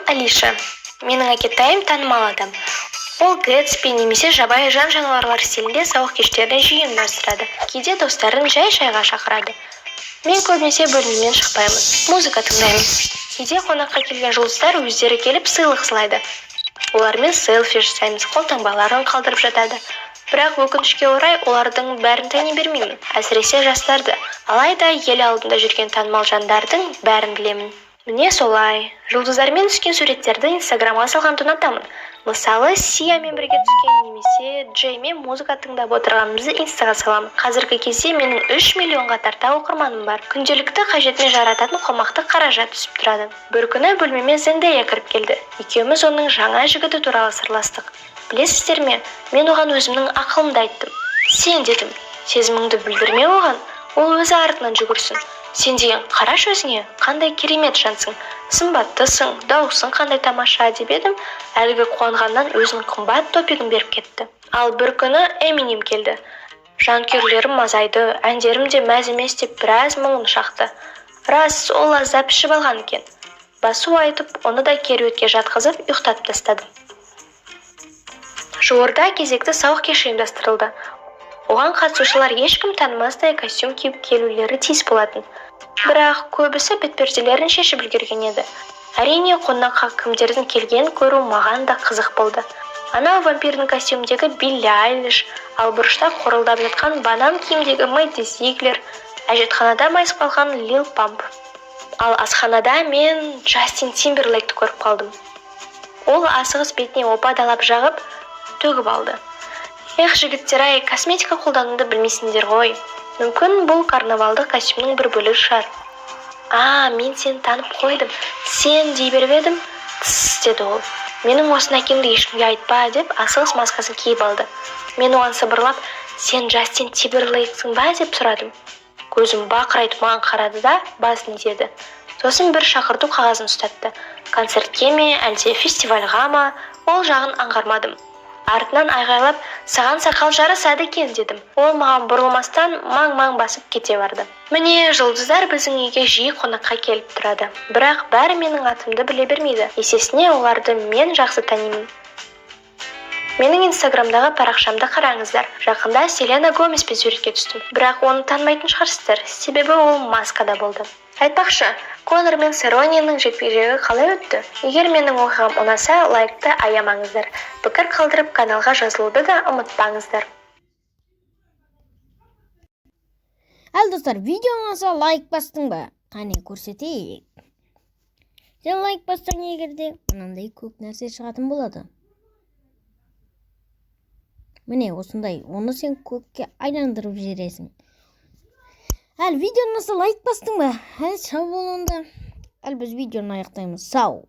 Алиша. Менің әкетайым танымал адам. Ол Гэтсби немесе жабайы жан-жануарлар стилінде сауық кештерін жиі ұйымдастырады. Кейде достарын жай шайға шақырады. Мен көбінесе бөлмемнен шықпаймын, музыка тыңдаймын. Кейде қонаққа келген жұлдыздар өздері келіп сыйлық сыйлайды. Олармен селфи жасаймыз, қолтаңбаларын қалдырып жатады. Бірақ өкінішке орай, олардың бәрін тани бермеймін, әсіресе жастарды. Алайда ел алдында жүрген танымал жандардың бәрін білемін. Міне солай. Жұлдыздармен түскен суреттерді Инстаграмға салғанды ұнатамын. Мысалы, Сиямен бірге түскен немесе Джеймен музыка тыңдап отырғанымызды инстаға саламын. Қазіргі кезде менің 3 миллионға тарта оқырманым бар. Күнделікті қажетіме жарататын қомақты қаражат түсіп тұрады. Бір күні бөлмеме Зендея кіріп келді. Екеуміз оның жаңа жігіті туралы сырластық. Білесіздер ме, мен оған өзімнің ақылымды айттым. Сен, дедім, сезіміңді білдірме оған, ол өзі артынан жүгірсін. Сен деген қарашы өзіңе, қандай керемет жансың, сымбаттысың, дауысың қандай тамаша, деп едім, әлгі қуанғаннан өзінің қымбат топигін беріп кетті. Ал бір күні Эминем келді. Жанкүйерлерім азайды, әндерім де мәз емес деп біраз мұңын шақты. Рас, ол аздап ішіп алған екен. Басу айтып, оны да кереуетке жатқызып ұйықтатып тастадым. Жуырда кезекті сауық кеші ұйымдастырылды. Оған қатысушылар ешкім танымастай костюм киіп келулері тиіс болатын. Бірақ көбісі бетперделерін шешіп үлгерген еді. Әрине, қонаққа кімдердің келгенін көру маған да қызық болды. Анау вампирдің костюмдегі Билли Айлиш, ал бұрышта қорылдап жатқан банан киімдегі Мэдди Зиглер, әжетханада майысып қалған Лил Памп. Ал асханада мен Джастин Тимберлейкті көріп қалдым. Ол асығыс бетіне опа-далап жағып, төгіп алды. Эх, жігіттер-ай, косметика қолдануды білмейсіңдер ғой. Мүмкін, бұл карнавалдық костюмнің бір бөлігі шығар. А, мен сені танып қойдым. Сен дей беріп едім, тсс, деді ол. Менің осыны әкемді ешкімге айтпа, деп асығыс маскасын киіп алды. Мен оған сыбырлап, сен Джастин Тимберлейксің ба, деп сұрадым. Көзін бақырайтып маған қарады да, басын изеді. Сосын бір шақырту қағазын ұстатты. Концертке ме, әлде фестивальға ма, ол жағын аңғармадым. Артынан айғайлап, саған сақал жарасады екен, дедім. Ол маған бұрылмастан маң-маң басып кете барды. Міне, жұлдыздар біздің үйге жиі қонаққа келіп тұрады. Бірақ бәрі менің атымды біле бермейді. Есесіне оларды мен жақсы танимын. Менің инстаграмдағы парақшамды қараңыздар. Жақында Селена Гомеспен суретке түстім. Бірақ оны танымайтын шығарсыздар, себебі ол маскада болды. Айтпақшы, Конор мен Серроненің жекпе-жегі қалай өтті? Егер менің оқиғам ұнаса, лайкты аямаңыздар. Пікір қалдырып, каналға жазылуды да ұмытпаңыздар. Ал достар, видео ұнаса лайк бастың ба? Қане, көрсетейік. Сен лайк бассаң, егерде мынандай көк нәрсе шығатын болады. Міне осындай, оны сен көкке айландырып жібересің. Әл, видео ұнаса лайк бастың ба? Әл, сау бол онда. Әл, біз видеоны аяқтаймыз. Сау.